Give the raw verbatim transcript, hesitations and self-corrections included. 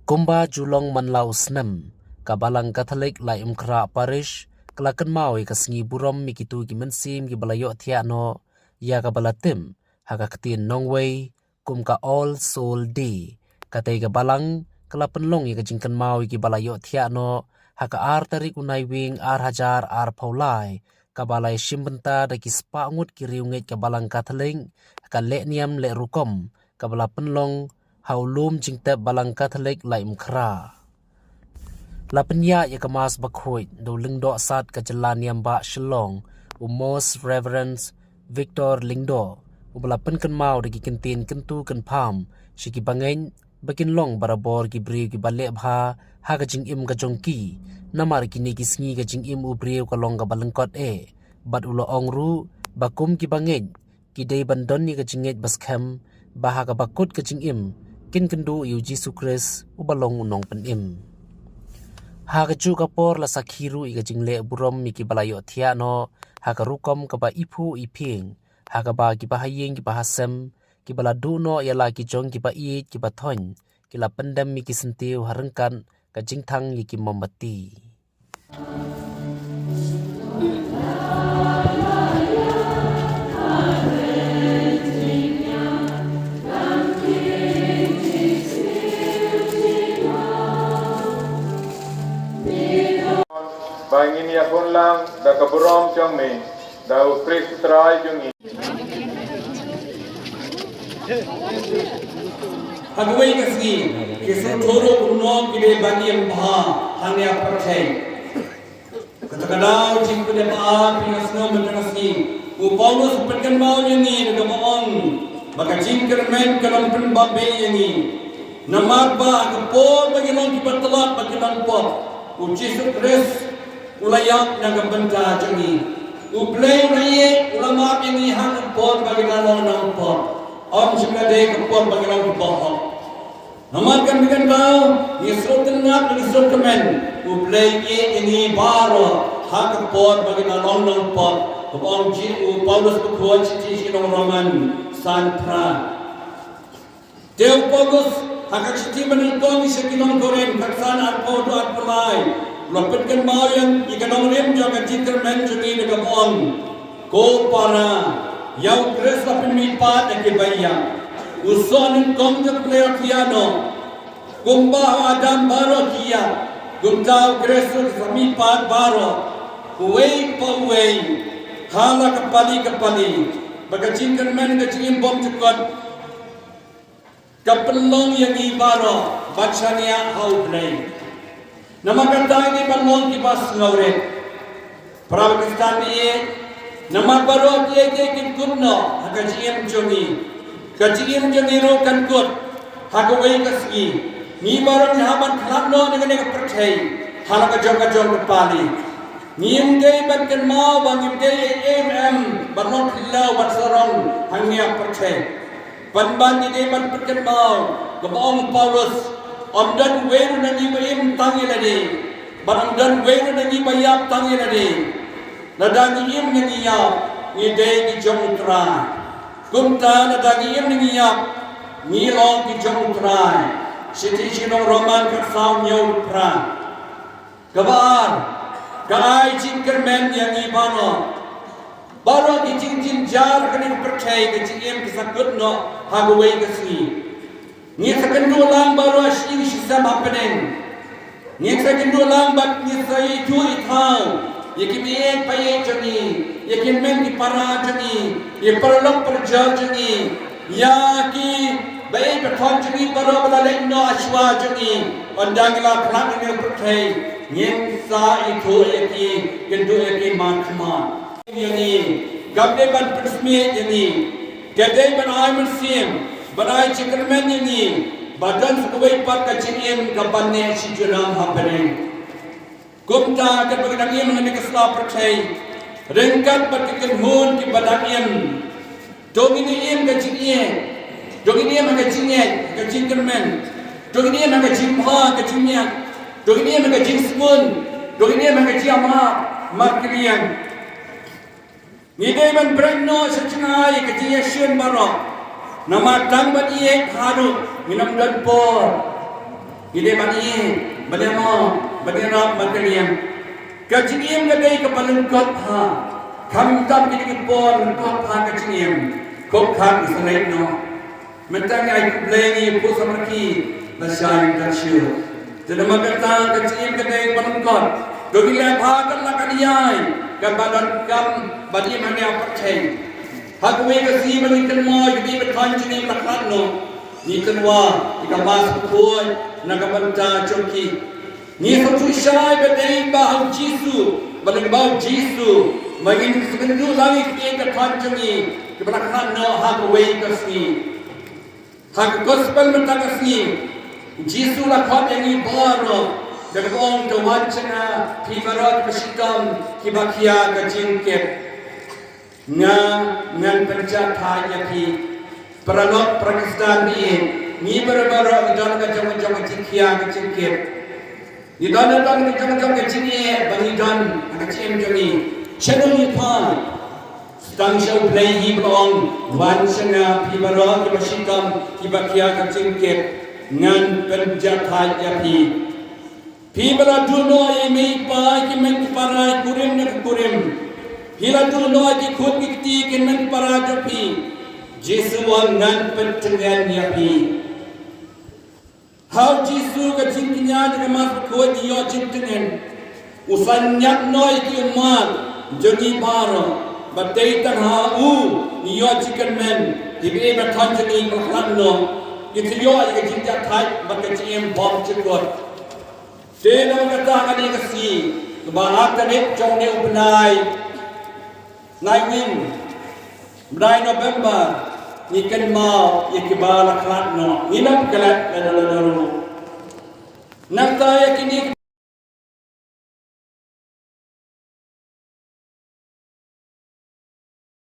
Kumba ju long man la u snem, ka Balang Katholik Laitumkhrah Parish ka la kynmaw ïa ka sngi burom ïa kito ki mynsiem kiba la ïohthiah noh ïa kaba la tip ha ka ktien nongwei kum ka All Soul Day. Katei ka Balang ka la pynlong ïa ka jingkynmaw ïa kiba la ïohthiah noh ha ka ar tarik u Naiwieng ar hajar arphew lai, kaba la ïashim bynta da ki spah ngut ki riewngeit ka Balang Katholik ha ka lehniam leh rukom kaba la pynlong ha u lum jingtep Balang Katholik Laitumkhrah. La pynïaid ïa ka Mass Bakhuid da u Lyngdoh Sad ka Jylla Niam Bah Shillong, u Most Reverend Victor Lyngdoh, uba la pynkynmaw da ki kyntien kyntu kynpham sha ki bangeit ba kin long barabor ki briew kiba leh bha ha ka jingim ka jong ki, namar kine ki sngi ka jingim u briew ka long kaba lyngkot eh, bad u la ong ruh ba kum ki bangeit ki dei ban don ïa ka jingngeit ba skhem ba ha kaba kut ka jingim kin kynduh ïa u Jisu Khrist uba long u Nongpynim. Ha kajuh ka por la sakhi ruh ïa ka jingleh burom ïa kiba la ïohthiah noh ha ka rukom kaba iphuh iphieng, ha kaba kiba ha ïing kiba ha sem kiba la duh noh ïa la ki jong kiba ïeit kiba thoiñ ki la pyndem ïa ki syntiew ha ryngkat ka jingthang ïa ki mombati. Ba ngin ïakhun lang da ka burom jong me, da u Khrist Trai jong ngi. Ha kawei ka sngi, ki sngewthuh ruh kumno ki dei ban im bha hangne ha pyrthei. Kata ka daw jingpynim ba phi nga sngew mynta ka sngi, u Paulus u pynkynmaw ïa ngi da kaba ong ba ka jingkyrmen ka long pynbam bha ïa ngi. Namar ba ha ka por ba ngi long kiba tlot ba ki nongpop, u Jisu Khrist u la ïap na ka bynta jong ngi. U Blei u la ïeit, u la map ïa ngi ha ka por ba ngi la long nongpop, ym shym la dei ka por ba ngi long kiba hok. Namar kane ka daw ngi sngewtynnat, ngi sngewkmen, u Blei u ïeit ïa ngi baroh ha ka por ba ngi la long nongpop, kaba ong u Paulus bakhuid sha ki nong Roman san phra. Te u Paulus ha ka shithi ba nyngkong sha ki nong Korinth, khatsan, arphew haduh arphew lai, u la pynkynmaw ïa ka nongrim jong ka jingkyrmen jong ngi da kaba ong, ko para, ïa u Khrist la pynmihpat da kiba ïap. U soh nyngkong jong ka ïohthiah noh. Kumba ha u Adam baroh ki ïap, kumta ha u Khrist ruh ki sa mihpat baroh, uwei pa uwei, ha la ka pali ka pali, ba ka jingkyrmen ka jingim bymjukut ka pynlong ïa ngi baroh ban shaniah ha u Blei. Namar kata ngi dei ban long kiba sngewrit. Para Khristan ïeit, namar baroh kiei kiei kin kut noh ha ka jingim jong ngi. Ka jingim jong ngi ruh kan kut ha kawei ka sngi. Ngi baroh ngi hap ban khlad noh na kane ka pyrthei ha la ka jong ka jong ka pali. Ngim dei ban kynmaw ba ngim dei ei ei ruh em ban long khyllew ban sarong hangne ha pyrthei. Pynban ngi dei ban pynkynmaw kaba ong u Paulus, ym don uwei ruh na ngi ba im tang ïa lade, bad ym don uwei ruh na ngi ba ïap tang ïa lade. Lada ngi im ne ngi ïap, ngi dei ki jong u Trai. Kumta lada ngi im ne ngi ïap, ngi long ki jong u Trai. Shithi sha ki nong Roman khatsaw, hynñiew phra. Kaba ar, ka ai jingkyrmen ïa ngi baroh. Baroh ki jingjynjar kane ka pyrthei, ka jingim ka sa kut noh ha kawei ka sngi. Ngin sa kynduh lang baroh ha shi ïing shi sem hapdeng. Ngin sa kynduh lang bad ngin sa ïathuh ïathaw ïa ki ba ïeit ba ïeit jong ngi, ïa ki hynmen ki para jong ngi, ïa paralok parajor jong ngi, ïa ki ba ïeit ba thoiñ jong ngi baroh ba la leit noh ha shuwa jong ngi. Ynda ngi la khlad na kane ka pyrthei, ngin sa ïathuh ïa ki, kynduh ïa ki markhmat. Ïa ngi, kam dei ban pynsmit ïa ngi. Ka dei ban ai mynsiem, ban ai jingkyrmen ïa ngi ba don sa kawei pat ka jingim kaban neh shi junom hapdeng. Kumta katba ngi dang im ha kane ka sla pyrthei, ryngkat bad ki kynhun kiba dang im, to ngin ïa im ha ka jingïeit, to ngin ïa im ha ka jingngeit, ha ka jingkyrmen, to ngin ïa im ha ka jingbha, ha ka jingmiat, to ngin ïa im ha ka jingsngew, to ngin ïa im ha ka jingïamap markylliang. Ngi dei ban bret noh sha jngai ïa ka jingïashem baroh. Namar tang ban ïeit haduh ngin ym don por. Ki dei ban ïeh, ban ïehnoh, ban ïarap, ban kyrïam. Ka jingim ka dei kaba lyngkot bha. Khamtam ki dei ki por lyngkot bha ka jingim. Khop khat ngi sa leit noh. Mynta ngi ai khublei ngi ïa pud samrkhie lashai ka shu. Te namar kata ka jingim ka dei kaba lyngkot. To ngi leh bha kat la ka ïai kaba donkam ban im hangne ha pyrthei. Ha kawei ka sngi ba ngi kynmaw ïa ka dei ba thon jong ngi ba la khlad noh. Ngi kynmaw ïa ka Mass Bakhuid na ka bynta jong ki. Ngi sngewthuh shai ba dei ba ha u Jisu, ba dei ba ha u Jisu. Ba ngin sngewthuh lang ïa ka dei ka thon jong ngi kaba la khlad noh ha kawei ka sngi. Ha ka gospel mynta ka sngi, u Jisu u la khot ïa ngi baroh da kaba ong, to wan sha nga phi baroh kiba shitom kiba khia ka jingkit. Nga ngan pynjah thait ïa phi. Paralok para Khristan, ngi baroh baroh ngi don ka jong ka jong ka jingkhia ka jingkit. Ngi don don ka jong ka jong ka jingeh ba ngi don ha ka jingim jong ngi. Shano ngi phai? Tang sha U Blei hi ba ong, wan sha nga phi baroh kiba shitom kiba khia ka jingkit, ngan pynjah thait ïa phi. Phi ba la duh noh ïa i mei i pa, ïa ki mei ki para, kurim na ki kurim. Phi la duh noh ïa ki khun ki kti, ki mei ki para jong phi. Jisu u ong, ngan pyntngen ïa phi. Ha u Jisu ka jingkñia jong ka Mass Bakhuid ngi ïoh jingtngen. U sa ñiad noh ïa ki ummat jong ngi baroh. Bad dei tang ha u ngi ïoh jingkyrmen. Ki bynta ba thon jong ngi ba la khlad noh, ki sa ïoh ïa ka jingjahthait bad ka jingim bymjukut. Te namar kata kane ka sngi, kaba ar tarik jong une u bnai, Naiwieng, bnai November, ngi kynmaw ïa kiba la khlad noh, ngim klet lano lano ruh. Nangta ïa kine